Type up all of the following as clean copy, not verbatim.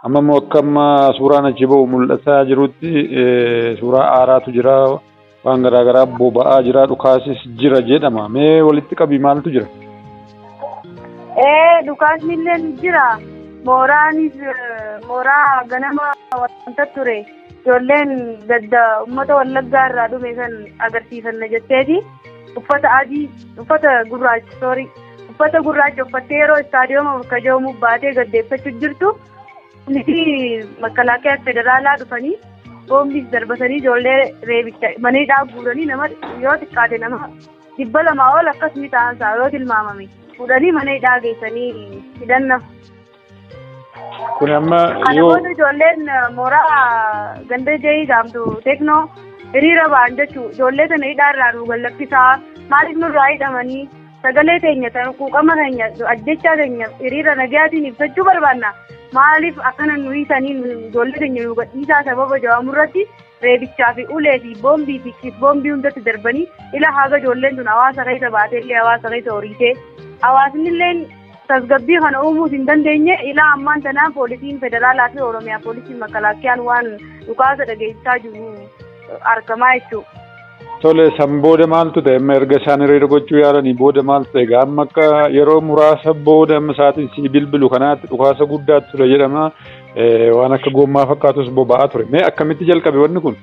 Amma immoo akka amma suuraan achi ba'u mul'ataa jirutti suuraa aaraatu jira, waan garaagaraa boba'aa jira, dhukaasis jira jedhama. Mee walitti qabii, maaltu jira? Ee, dhukaasni illee jira. Mooraanis mooraa ganama wanta ture. Ijoolleen gadda uummata Wallaggaa irraa dhume san agarsiifanna jetteeti. Uffata adii, uffata gurraacha, sorry, uffata gurraacha uffattee yeroo istaadiyooma bakka jedhamu baatee gaddeeffachuu jirtu. Niti makalaakaa federaalaa dhufanii boombiis darbatanii ijoollee reebicha mana hidhaa guuranii, nama yoo xiqqaate nama 200 ol akkasumi ta'ansaa yoo tilmaamame fuudhanii mana hidhaa geessanii hidhanna. Kun amma Kana yoo booda ijoolleen mooraa ganda jayii gaamtu teeknoo hiriira ba'an jechuudha. Ijoollee sana hidhaa irraa nu gallakkisaa, maaliif nurraa hidhamanii, sagalee teenya tan quuqama keenya ajjechaa keenya hiriira nagayaatiin ibsachuu barbaanna. Maaliif akkana nu hiisanii, ijoollee keenya nu gadhiisaa sababa jawaamuu irratti reebichaa fi ulee fi boombii fi kiis boombii hundatti darbanii ila haga ijoolleen tun hawaasa keessa baatee illee hawaasa keessa horiitee hawaasni illee tasgabbii kana uumuus hin dandeenye. Ilaa ammaan tanaa poolisiin federaalaa fi Oromiyaa poolisiin makalaakiyaan waan dhukaasa dhageessisaa jiru argamaa jechuudha. Tole, san booda maaltu ta'e? Amma erga isaan hiriira gochuu yaalanii booda maaltu ta'e? Egaa amma akka yeroo muraasa booda amma sa'aatiin si bilbilu kanaatti dhukaasa guddaatu ture jedhama. Waan akka gommaa fakkaatus boba'aa ture. Mee akkamitti jalqabe wanni kun?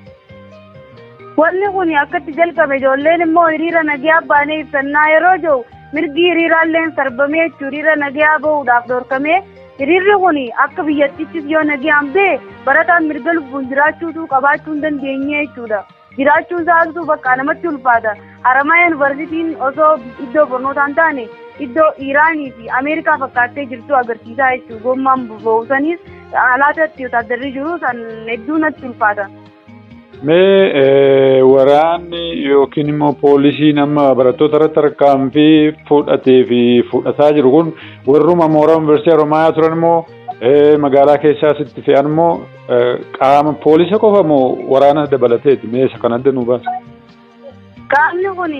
Wanni kun akkatti jalqabe, ijoolleen immoo hiriira nagaa baanee ibsannaa yeroo jiru mirgi hiriiraallee sarbamee jechuun hiriira nagaa bahuudhaaf dhorkamee, hiriirri kun akka biyyattiittis yoo nagaan bahe barataan mirga lubbuun jiraachuutu qabaachuu hin dandeenye jechuudha. Jiraachuun isaatu bakka namatti ulfaata. Haramaa Yuunivarsiitiin osoo iddoo barnootaa hin taane iddoo Iraanii fi Ameerikaa fakkaattee jirtu agarsiisaa jechuudha. Gommaan boba'usaniis alaatatti wotaaddarri jiru san hedduu natti ulfaata. Mee waraanni yookiin immoo poolisiin amma barattoota irratti tarkaanfii fudhatee fi fudhataa jiru kun warruma mooraa Yuunivarsiitii Haromaayaa turan immoo magaalaa keessaas itti fe'an immoo qaama poolisa qofa moo waraana dabalateeti? Mee isa kan adda nuu baasa. Qaamni kun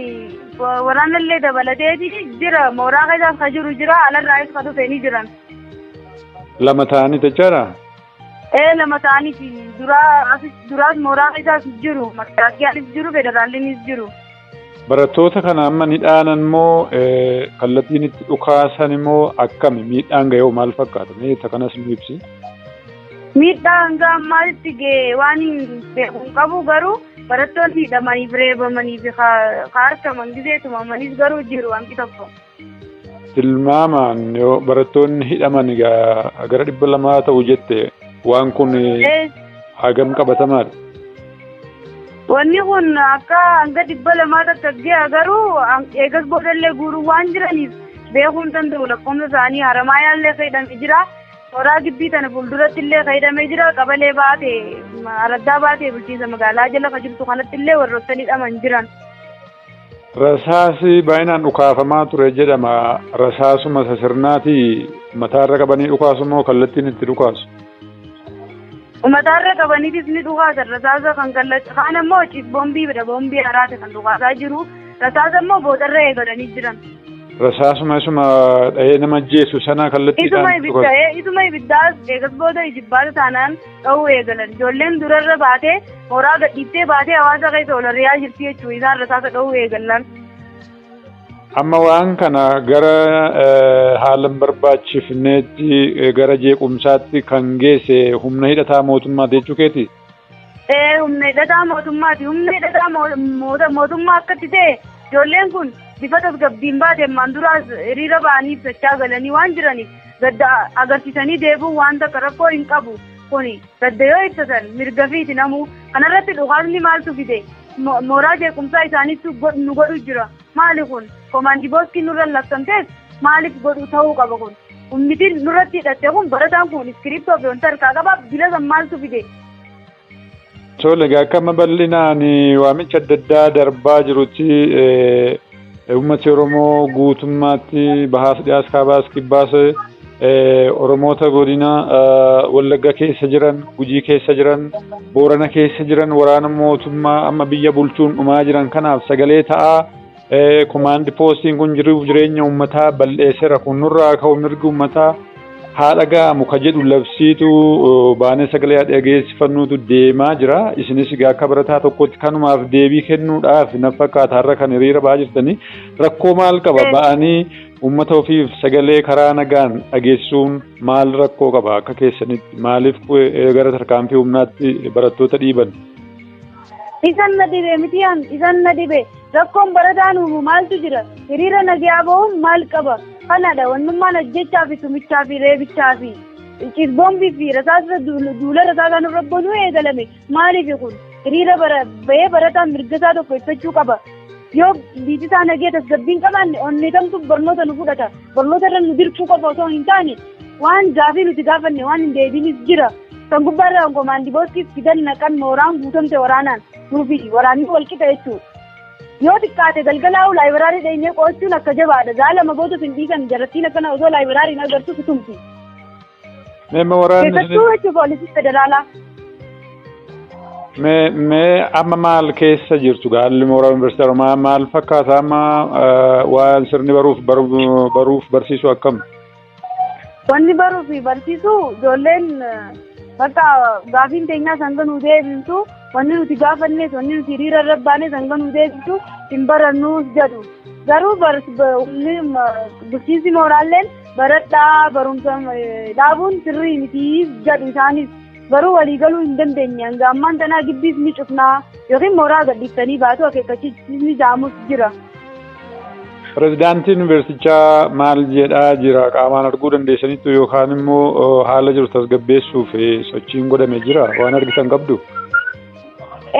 waraana illee dabalateeti jira. Mooraa keessaas ka jiru jira, alarraayis ka dhufe ni jiran. Lama ta'anii jechaadha? Ee, lama ta'aniiti. Duraas mooraa keessaas jiru, makalaakiyaanis jiru, federaallinis jiru. Barattoota kana amma ni dhaanan moo kallattiin itti dhukaasan immoo akkami, miidhaan ga'ee maal fakkaata? Mee isa kanas nu ibsi. Miidhaa hanga ammaatti ga'e waan hin beeku hin qabu, garuu barattoonni hidhamanii fi reebamanii fi ka harkaman gisee tumamanis garuu jiru hanqi tokko. Tilmaamaan yoo barattoonni hidhaman gara 200 ta'u jette, waan kun hagam qabatamaadha? Wanni kun akka hanga 200 takka ga'a, garuu eegas boodallee guuruu waan jiraniif beekuu hin danda'u lakkoofsa isaanii. Haramaayaallee hidhamee jira. Mooraa gibbii tana fuulduratti illee hidhamee jira. Qabalee baate, araddaa baatee bulchiinsa magaalaa jala kan jirtu kanatti illee warroottan hidhaman jiran. Rasaasi baay'inaan dhukaafamaa ture jedhama. Rasaasuma isa sirnaati mataarra qabanii dhukaasu moo kallattiin itti dhukaasu? Mataarra qabaniitis ni dhukaasan rasaasa kan kallatti. Kaan ammoo ciis boombii bira boombii haraate kan dhukaasaa jiru. Rasaasa immoo boodarra eegalanii jiran. Rasaasuma isuma dhahee nama ajjeesu sana Isuma kallattiidhaan ibidda isuma ibiddaas eegas booda ijibbaata taanaan dha'uu eegalan. Ijoolleen durarra baatee mooraa gadhiiftee baatee hawaasa keessa ol ari'aa jirti jechuudha. Isaan rasaasa dha'uu eegalan. Amma waan kana gara haala hin barbaachifneetti, gara jeequmsaatti kan geesse humna hidhataa mootummaati jechuu keeti? Ee, humna hidhataa mootummaati. Humna hidhataa mootummaa akkatti ta'e ijoolleen kun bifa tasgabbiin baate ammaan duraas hiriira ba'anii ibsachaa galanii waan jiraniif gadda agarsiisanii deebi'uun waan takka rakkoo hin qabu. Kuni gadda yoo ibsatan mirga fiiti namuu. Kanarratti dhukaasni maaltu fide? Mooraa jeequmsaa isaaniitu nu godhu jira. Maali kun? Komaandi poostiin nurra labsamtees maaliif godhu ta'uu qaba kun? Humnitiin nurratti hidhatte kun, barataan kun iskiriiptoo fi wanta harkaa qabaa bila san maaltu fide? Tole, egaa akka amma bal'inaan waamicha adda addaa darbaa jirutti uummati Oromoo guutummaatti bahaas dhiyaas kaabaas kibbaas Oromoota godina Wallagga keessa jiran, Gujii keessa jiran, Boorana keessa jiran waraana mootummaa amma biyya bulchuun dhumaa jiran kanaaf sagalee ta'aa. Komaandi poostiin kun jiruuf jireenya uummataa bal'eesseera, kun nurraa ka'u, mirgi uummataa Haa dhaga'amu ka jedhu labsiitu baanee sagalee haa dhageessifannuutu deemaa jira. Isinis egaa akka barataa tokkotti kanumaaf deebii kennuudhaaf na fakkaata har'a kan hiriira ba'aa jirtanii. Rakkoo maal qaba ba'anii uummata ofiif sagalee karaa nagaan dhageessisuun maal rakkoo qaba akka keessanitti maaliif gara tarkaanfii humnaatti barattoota dhiiban? Isan na dhibe miti isan na dhibe rakkoon barataan uumu maaltu jira? Hiriira nagaa ba'uun maal qaba? Kanadha wannummaan ajjechaa fi tumichaa fi reebichaa fi ciisboombii fi rasaasa duula rasaasaa nurra banuu eegalame maaliif kun? Hiriira bahee barataan mirga isaa tokko ibsachuu qaba. Yoo biyyi isaa nagee tasgabbiin qabaanne onneetamtu barnoota nu fudhata. Barnoota irra nu dirquu qofa osoo hin taane waan gaafii nuti gaafanne waan hin deebiinis jira. Kan gubbaarraa komaandii poostiif fidan naqan mooraan guutamte waraanaan nuufi waraanni wal qixa jechuudha. Yoo xiqqaate galgalaa'u laayibaraarii dheenyee qo'achuun akka jabaadha. Zaala booda sin dhiisan jarattiin akkana osoo laayibaraariin agartu situmti. Mee waraanni Keessattuu jechuun poolisii federaalaa. Mee mee amma maal keessa jirtu haalli mooraa yuunivarsiitii Oromaa maal fakkaata amma waan sirni baruuf baruuf barsiisu akkam? Wanni baruu fi barsiisu ijoolleen bakka gaafiin teenyaa sanga nuu deebiftu wanni nuti gaafannes wanni nuti hiriira irra baanes hanga nuu deebiftu hin barannuus jedhu. Garuu bulchiinsi mooraalleen baradhaa barumsa dhaabuun sirrii miti jedhu isaanis. Garuu waliigaluu hin dandeenye hanga ammaan tanaa gibbiis ni cufnaa yookiin mooraa gadhiiftanii baatu akeekkachiisni jaamus jira. Pireezidaantiin yuunivarsiitichaa maal jedhaa jira? Qaamaan arguu dandeessanitti yookaan immoo haala jiru tasgabbeessuuf sochiin godhame jira waan argitan qabdu?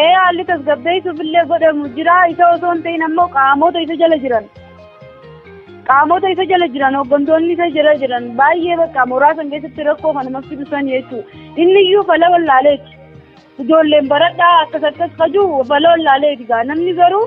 Ee haalli tasgabbeessuuf illee godhamu jira. Isa osoo hin ta'in ammoo qaamota isa jala jiran. Qaamota isa jala jiran hooggantoonni isa jala jiran baay'ee bakka mooraa san keessatti rakkoo kana namatti dhufan jechuudha. Inni iyyuu fala wallaaleeti. Ijoolleen baradhaa akkas akkas kajuu fala wallaaleeti gaa namni garuu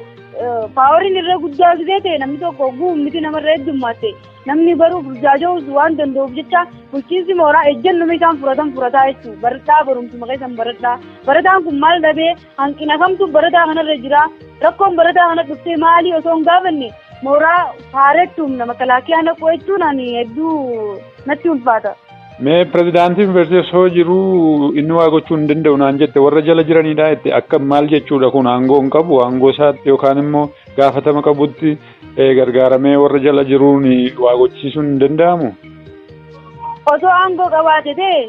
paawariin irra guddaa gisee ta'e namni tokko humniti namarra heddummaate namni garuu burjaaja'uus waan danda'uuf jecha bulchiinsi mooraa ejjennuma isaan furatan furataa jechuudha. Baradhaa barumsuma keessan baradhaa. Barataan kun maal dhabee hanqina kamtu barataa kanarra jira rakkoon barataa kana dhuftee maalii osoo hin gaafanne mooraa haaretti humna makalaakiyaa naquu jechuun ani hedduu natti ulfaata. Mee pireezidaantiin yuunivarsiitii osoo jiruu inni waa gochuu hin danda'u naan jette warra jala jiranidha jette akka maal jechuudha kun aangoo hin qabu aangoo isaatti yookaan immoo gaafatama qabutti gargaaramee warra jala jiruun waa gochisiisuun hin danda'amu? Osoo aangoo qabaate ta'e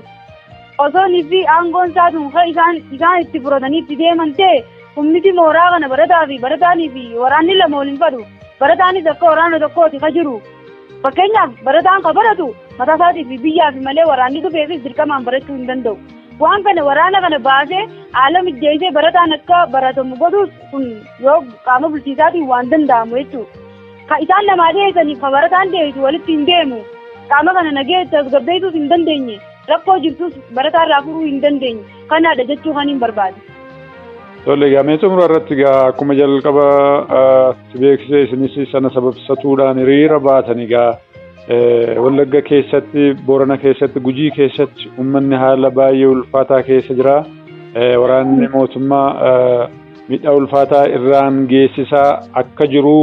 osoo fi aangoon isaa sun kan isaan itti furatanii itti deeman ta'e humniti mooraa kana barataa fi barataanii fi waraanni lama waliin fadhu barataanis akka waraana tokkooti ka jiru. Fakkeenyaaf barataan ka baratu mataa isaatii fi biyyaa fi malee waraanni dhufeefis dirqamaan barachuu hin danda'u. Waan kana waraana kana baasee haala mijjeessee barataan akka baratamu godhuus kun yoo qaama bulchiisaatiin waan danda'amu jechuudha. Ka isaan namaa dhiyeessaniif ka barataan dhiyeessu walitti hin deemu. Qaama kana nagee tasgabbeessuus hin dandeenye. Rakkoo jirtus barataa irraa furuu hin dandeenye. Kanaadha jechuu kan hin barbaade. Tole egaa mee xumura irratti egaa akkuma jalqaba si beeksisee isinis sana sababsatuudhaan hiriira baatan egaa Wallagga keessatti, Boorana keessatti, Gujii keessatti uummanni haala baay'ee ulfaataa keessa jira. Waraanni mootummaa miidhaa ulfaataa irraan geessisaa akka jiru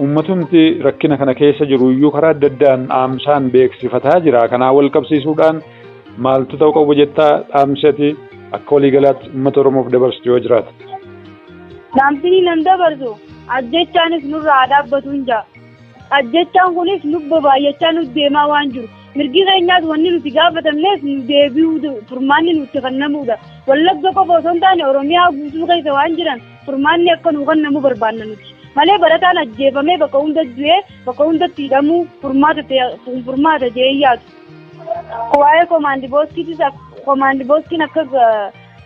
uummatumti rakkina kana keessa jiru iyyuu karaa adda addaan dhaamsaan beeksifataa jira. Kanaa wal qabsiisuudhaan maaltu ta'uu qabu jettaa dhaamsati akka waliigalaatti uummata Oromoof dabarsitu yoo jiraate? Dhaamsini nan dabarsu ajjechaanis nurraa dhaabbatu hin jaa. Ajjechaan kunis lubba baay'achaa nu deemaa waan jiru. Mirgi keenyaas wanni nuti gaafatamnes nu deebi'uu furmaanni nutti kennamudha. Wallagga qofa osoo hin taane Oromiyaa guutuu keessa waan jiran furmaanni akka nuu kennamu barbaanna nuti. Malee barataan ajjeefamee bakka hunda du'ee bakka hundatti hidhamuu furmaata jedhee yaadu. Waa'ee komaandi poostiitis komaandi poostiin akka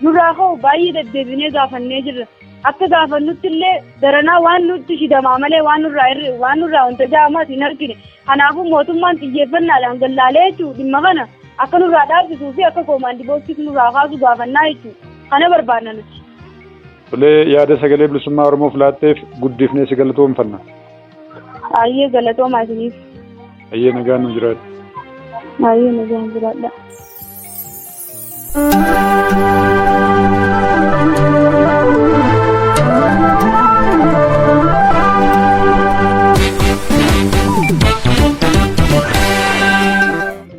nurraa ka'u baay'ee deddeebinee gaafannee jirra. Akka gaafannutti illee daranaa waan nutti shidamaa malee waan nurraa wanta ja'amaas hin argine. Kanaafuu mootummaan xiyyeeffannaadhaan gallaalee jechuudha dhimma kana akka nurraa dhaabsisuu fi akka komaandi poostiis nurraa kaasu gaafannaa jechuudha. Kana barbaanna nuti. Tolee yaada sagalee bilisummaa Oromoof laatteef guddifnee si galatoomfanna. Baay'ee galatoomaa isiniif. Baay'ee nagaan nu jiraadha. Baay'ee nagaan jiraadha.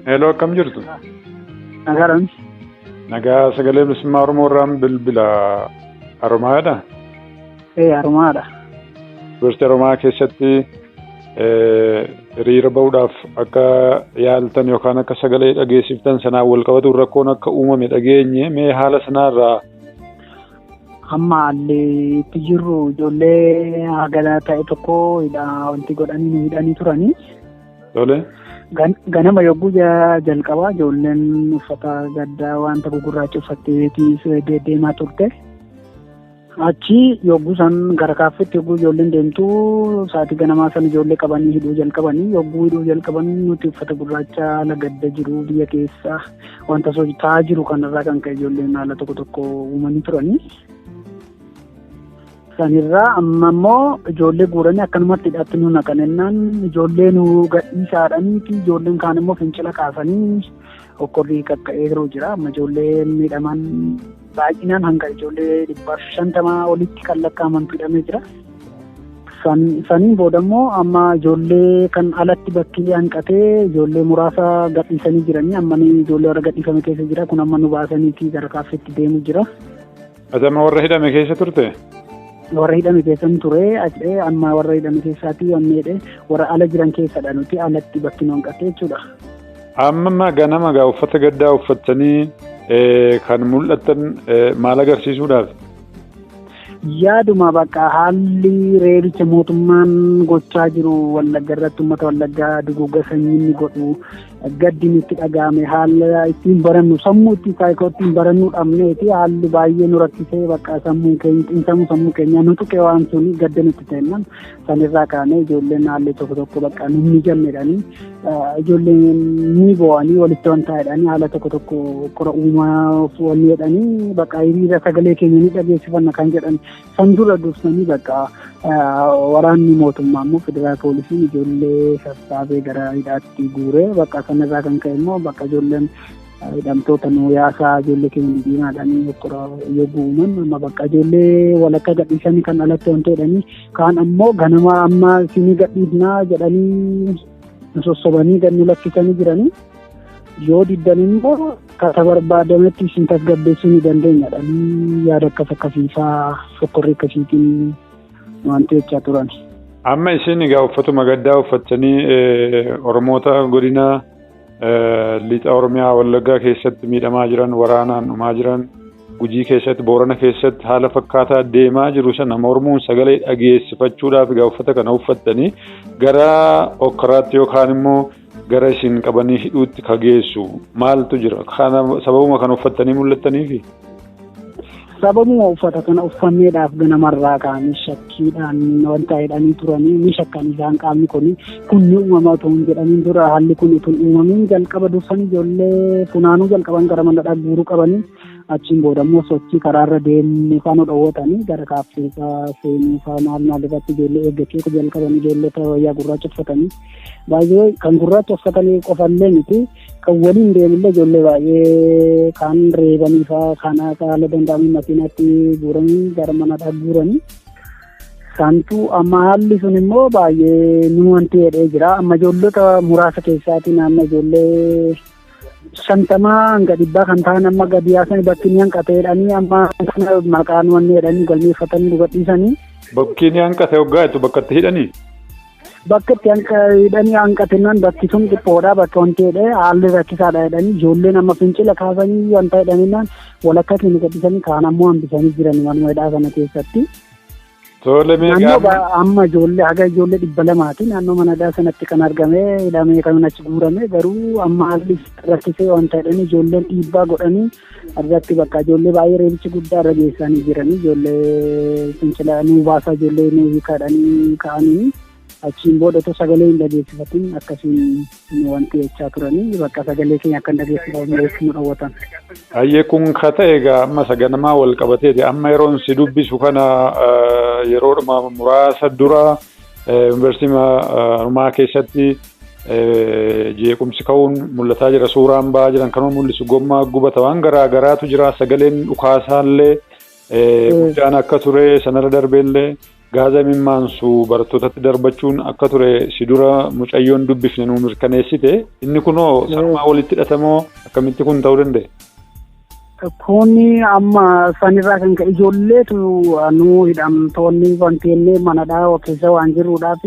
Hello. Hello, akkam jirtu? Nagaadhaan. Nagaa, Sagalee Bilisummaa Oromoo irraan bilbila. Haromaadha? Ee, Haromaadha. Yuunivarsiitii Haromaa keessatti hiriira bahuudhaaf akka yaaltan yookaan akka sagalee dhageessiftan sanaan wal qabatu rakkoon akka uumame dhageenye, mee haala sanaarraa. Amma haalli itti jirru ijoollee haga ta'e tokko wanti godhanii nu hidhanii turanii. Tole. Ganama yogguu jalqabaa ijoolleen uffata gaddaa wanta gugurraacha uffattee deemaa turte. Achi yogguu san gara kaaffeetti yogguu ijoolleen deemtu, sa'aatii ganamaa san ijoollee qabanii hidhuu jalqabanii. Yogguu hidhuu jalqaban, nuti uffata gurraacha haala gadda jiru biyya keessa wanta ta'aa jiru kanarraa kan ka'e ijoolleen haala tokko tokko uumanii turanii. Sanirraa amma immoo ijoollee guuranii akkanumatti hidhaatti nu naqan jennaan, ijoollee nu gadhiisaadhaniiti ijoolleen kaan immoo fincila kaasanii okkorrii qaqqa'ee yeroo jira. Amma ijoollee miidhaman baay'inaan hanga ijoollee 150 olitti kan lakkaa'amantu hidhamee jira. Saniin booda immoo amma ijoollee kan alatti bakki hanqatee ijoollee muraasa gadhiisanii jiranii, amma ijoollee warra gadhiifame keessa jira kun amma nu baasaniiti gara kaaffeetti deemu jira. Ati amma warra hidhame keessa turte? Warra hidhame keessan ture. Amma warra hidhame keessaati wanneedhe, warra ala jiran keessadha, nuti alatti bakki nu hanqate jechuudha. Amma ganama gaa uffata gaddaa uffattanii kan mul'atan maal agarsiisuudhaaf? Yaaduma bakka haalli reebicha mootummaan gochaa jiru Wallagga irratti, uummata Wallaggaa duguugga sanyii inni godhu gaddi nutti dhaga'ame, haala ittiin barannu sammuu ittiin saayikoo ittiin barannu dhabneeti, haalli baay'ee nu rakkisee, bakka sammuun keenya xiinsammuu sammuu keenya nu tuqe, waan suni gadda nutti ta'ennan sanirraa kaanee ijoolleen haalli tokko tokko bakka nu mijannedhanii ijoolleen ni bo'anii walitti wanta jedhanii haala tokko tokko qora uumaa wanni jedhanii bakka hiriira sagalee keenya ni dhageessifanna kan jedhan. San dura dursanii bakka waraanni mootummaa immoo federaal poolisiin ijoollee sassaabee gara hidhaatti guuree, bakka sanarraa kan ka'e immoo bakka ijoolleen hidhamtoota nu yaasaa, ijoollee keenya diimaadhaan qora yogguu uuman, amma bakka ijoollee walakka gadhiisanii kan alatti wanta jedhanii, kaan ammoo ganama amma isinii gadhiisnaa jedhanii nu sossobanii gad nu lakkisanii jiranii, yoo diddan immoo akkaataa barbaadametti isin tasgabbeessuu ni dandeenyadha. Yaada akkas akkasiifaa sokkorri akkasiitiin wanti jechaa turan. Amma isin egaa uffatuma gaddaa uffattanii Oromoota godina lixa Oromiyaa Wallaggaa keessatti miidhamaa jiran, waraanaan dhumaa jiran, Gujii keessatti, Boorana keessatti haala fakkaataa deemaa jiru sana mormuun sagalee dhageessifachuudhaaf egaa uffata kana uffattanii gara okkaraatti yookaan immoo gara isin qabanii hidhuutti ka geessu maaltu jira? Kana sababuma kana uffattanii mul'attaniifi? Sababuma uffata kana uffanneedhaaf ganamarraa ka'anii shakkiidhaan wanta jedhanii turanii ni shakkan isaan. Qaamni kun kun ni uumama otoo hin jedhaniin dura, haalli kun utuu hin uumamin jalqaba dursanii ijoollee funaanuu jalqaban, gara mana guuruu qabanii. Achiin booda immoo sochii karaarra deemnu faa nu dhowwatanii, gara kaaffee seenuu faa maal maal irratti ijoollee eeggachuu jalqaban, ijoollee wayyaa gurraacha uffatanii. Baay'ee kan gurraacha uffatanii qofallee miti, kan waliin deemillee ijoollee baay'ee kan reebanii faa kan haala danda'amuun makiinatti guuranii gara mana guuranii. Santu amma haalli sun immoo baay'ee nu wanti jedhee jira. Amma ijoollota muraasa keessaatii naannoo ijoollee 50 hanga 100 kan ta'an amma gadi yaasanii bakki ni hanqate jedhanii, amma kana maqaan wanni jedhanii galmeeffatanii nu gadhiisanii. Bakki ni hanqate hoggaa jettu bakka itti hidhanii? Bakka itti hidhanii hanqatennaan bakki sun dhiphoodha, bakka wanti jedhee haalli rakkisaadha jedhanii ijoolleen amma fincila kaasanii wanta jedhaniinaan walakkaa keenya gadhiisanii, kaan ammoo hambisanii jiran manuma hidhaa kana keessatti. Tole, mee Naannoo amma ijoollee haga ijoollee 200ti naannoo mana hidhaa sanatti kan argame, hidhamee kan achi guurame. Garuu amma haalli rakkisee wanta jedhanii ijoolleen dhiibbaa godhanii irratti bakka ijoollee baay'ee reebichi guddaa irra geessanii jiranii, ijoollee fincila nuu baasaa, ijoollee nuu hiikaadhanii ka'anii, achiin booda otoo sagalee hin dhageessifatin akkasiin nu wanti jechaa turanii, bakka sagalee keenya akka hin dhageessifamneef nu dhowwatan. Hayyee, kun ka ta'e egaa amma saganamaa wal qabateeti. Amma yeroon si dubbisu kana yeroodhuma muraasa dura yuunivarsiitii Haromaa keessatti jeequmsi ka'uun mul'ataa jira. Suuraan ba'aa jiran kanuma mul'isu, gommaa gubata waan garaa garaatu jira. Sagaleen dhukaasaallee guddaan akka ture, sanarra darbeellee Gaaza imimmaansu barattootatti darbachuun akka ture si dura mucayyoon dubbifne nu mirkaneessite. Inni kunoo sanumaa walitti hidhatamoo akkamitti kun ta'uu danda'e? Kuni amma sanirraa kan ka'e ijoolleetu nu hidhamtoonni wanti jennee manadhaa keessa waan jirruudhaaf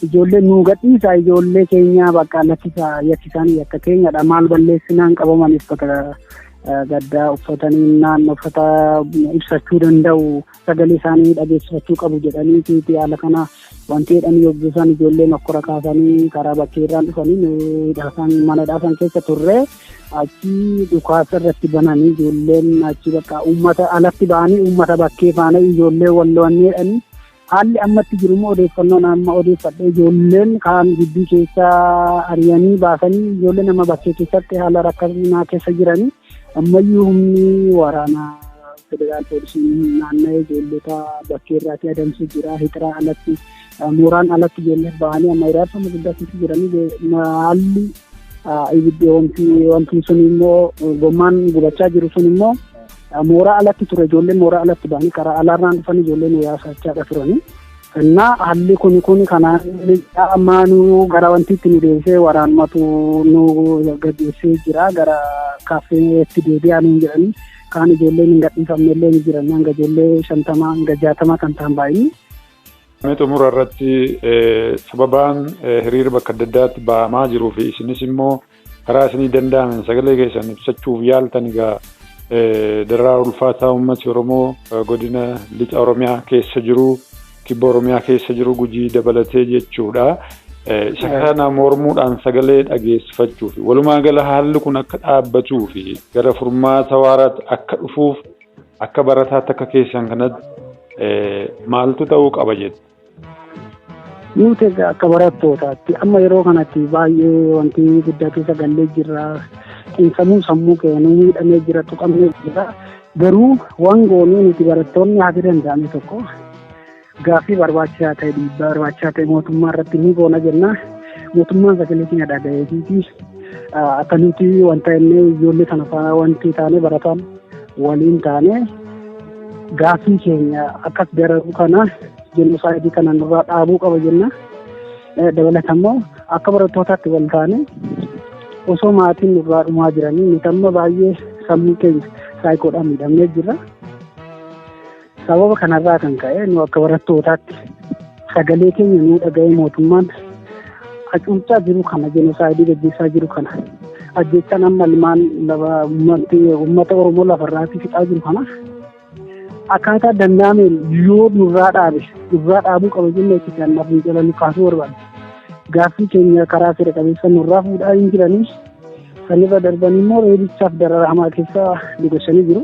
ijoollee nu gadhiisa, ijoollee keenya bakka lakkisa, yakkisaan yakka keenyadha, maal balleessinaan qabaman, uffata gaddaa uffatanii naannoo uffata ibsachuu danda'u, sagalee isaanii dhageessifachuu qabu jedhanii haala kana wanti jedhanii yogguu isaan ijoolleen okkora kaasanii karaa bakkeerraan dhufanii manadhaa san keessa turre, achi dhukaasa irratti bananii ijoolleen achi bakka uummata alatti ba'anii uummata bakkee faana ijoollee wallo'anii jedhanii. Haalli ammatti jiru immoo odeeffannoon amma odeeffadhe ijoolleen kaan gibbii keessa ari'anii baasanii ijoolleen amma bakkee keessatti haala rakkanaa keessa jiranii, ammayyuu humni waraanaa federaal poolisiin naanna'ee ijoollota bakkee irraatti adamsuu jira. Hixiraa alatti, mooraan alatti ijoolleen ba'anii amma hiraarfama guddaa keessa jiranii. Haalli ibiddi wanti sun immoo gommaan gubachaa jiru sun immoo mooraa alatti ture, ijoolleen mooraa alatti ba'anii karaa alaarraan dhufanii ijoolleen yaasachaadha turanii. Innaa haalli kun kanaan ammaa nu gara wantiitti nu deebisee waraanumatu nu gaggeessee jira, gara kaaffeetti deebi'aa nuun jedhanii, kaan ijoolleen hin gadhiifamne illee ni jiran, hanga ijoollee 50 hanga 60 kan ta'an baay'inni. Xumura irratti, sababaan hiriira bakka adda addaatti ba'amaa jiruu fi isinis immoo karaa isinii danda'aman sagalee keessan ibsachuuf yaaltan egaa dararaa ulfaataa uummati Oromoo godina lixa Oromiyaa keessa jiru, kibba Oromiyaa keessa jiru, Gujii dabalatee jechuudha. Isa kana mormuudhaan sagalee dhageessifachuu fi walumaa gala haalli kun akka dhaabbatuu fi gara furmaata waaraatti akka dhufuuf akka barataatti akka keessan kanatti maaltu ta'uu qaba jettu? Nuti akka barattootaatti amma yeroo kanatti baay'ee wanti guddaa keessa gallee jirra. Xiinsammuu sammuu keenya miidhamee jira, tuqamee jira. Garuu waan goonee nuti barattoonni haati danda'ame tokko gaaffii barbaachisaa ta'e, dhiibbaa barbaachisaa ta'e mootummaa irratti ni goona jenna. Mootummaan sagalee keenya dhaga'eetii akka nuti wanta inni ijoollee sana faana wanti taane barataan waliin taane gaaffii keenya akkas dararu kana jenosaayidii kana nurraa dhaabuu qaba jenna. Dabalata immoo akka barattootaatti wal taane osoo maatiin nurraa dhumaa jiranii, nuti amma baay'ee sammuu keenya saayikoodhaan miidhamnee jirra. Sababa kanarraa kan ka'e nu akka barattootaatti sagalee keenya nuu dhaga'ee mootummaan hacuuccaa jiru kana, jenosaayidii gaggeessaa jiru kana, ajjechaan amma ilmaan uummata Oromoo lafarraatti fixaa jiru kana akkaataa danda'ameen yoo nurraa dhaabe, nurraa dhaabuu qaba jennee itti kan fincila nu kaasuu barbaanne. Gaaffii keenya karaa seera qabeessa nurraa fuudhaa hin jiranii, sanirra darbanii immoo reebichaaf darara hamaa keessa nu gochanii jiru.